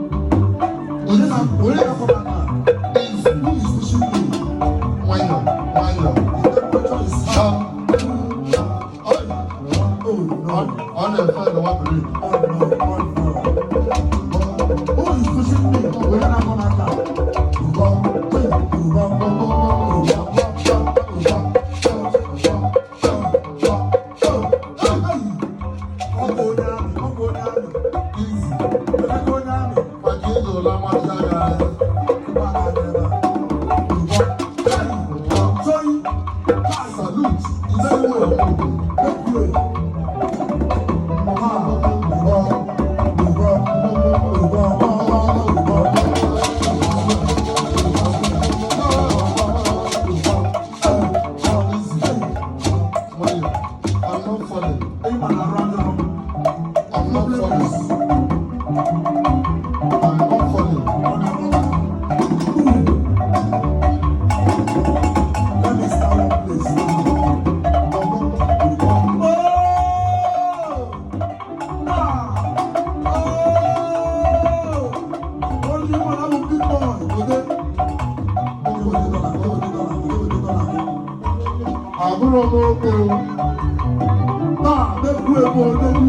Onye na-akpọ m aka? Who is pushing me? Nwayọ, nwayọ. The temperature is high. Oh no. Ọ na-efe nwa break. Oh no, oh no. Who is pushing me? Onye na-akpọ m aka? Ụgọ, ụgọ, ụgọ, ụgọ. Ọ bụ onye amị, ọ bụ onye amị. Easy. Emeka onye amị. Maka ịzụ ụla mmasị aka anyị. Ụgbọ ala dị ebe a. Ụgọ. Joy. Salute. Isi nwere ọgwụ. Make way. Ah, ụgọ, ụgọ, ụgọ, ụgọ, ụgọ. Easy. Nwayọ. I'm not falling. Ịma na arụ adịrọ m. I'm not falling. I'm not falling. Ọ na-arụ. Let me start one place. Oh! Ah! Oh! Only one, I'm a big boy. Ode. Ode dollar, ode dollar, ode dollar. Àbúrò m okwu. Ah, make way for Odogwu.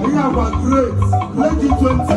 Ihe agwa great. Great G20.